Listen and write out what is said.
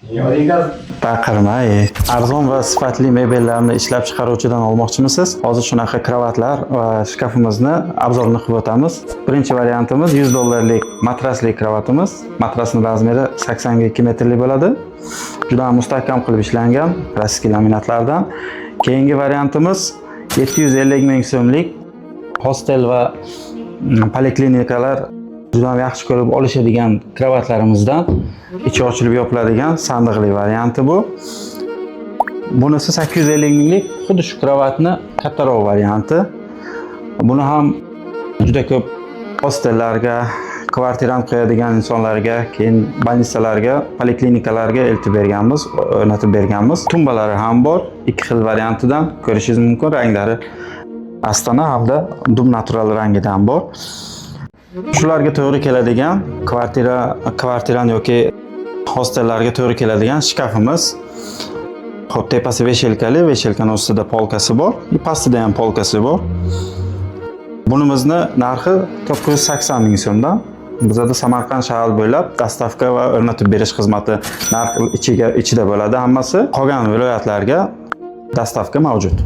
Dunyodagi gaz. Baqirma, ey. Arzon va sifatli mebellarni ishlab chiqaruvchidan olmoqchimisiz? Hozir shunaqa kravatlar va shkafimizni обзор ini qilib o'tamiz. Birinchi variantimiz 100 dollarlik matrasli kravatimiz. Matrasning razmeri 80 ga 2 metrli bo'ladi. Juda ham mustahkam qilib ishlangan, klassik laminatlardan. Keyingi variantimiz 750 ming so'mlik hostel va poliklinikalar juda ham yaxshi ko'rib olishadigan kravatlarimizdan, ichi ochilib yopiladigan sandiqli varianti bu. Bunisi 850 minglik, xuddi shu kravatni kattaroq varianti. Buni ham juda ko'p hostellarga, kvartirant qo'yadigan insonlarga, keyin больница larga, poliklinikalarga eltib berganmiz, o'rnatib berganmiz. Tumbalari ham bor, ikki xil variantidan ko'rishingiz mumkin. Ranglari Astana hamda dub natural rangidan bor. Shularga to'g'ri keladigan kvartira, kvartirant yoki hostellarga to'g'ri keladigan shkafimiz. Xo'p, tepasi вешалка li, вешалка ni ustida полка si bor, и pastida ham полка si bor. Bunimizni narxi 980 ming so'mdan. Bizada Samarqand shahar bo'ylab доставка va o'rnatib berish xizmati narx ichiga ichida bo'ladi hammasi. Qolgan viloyatlarga доставка mavjud.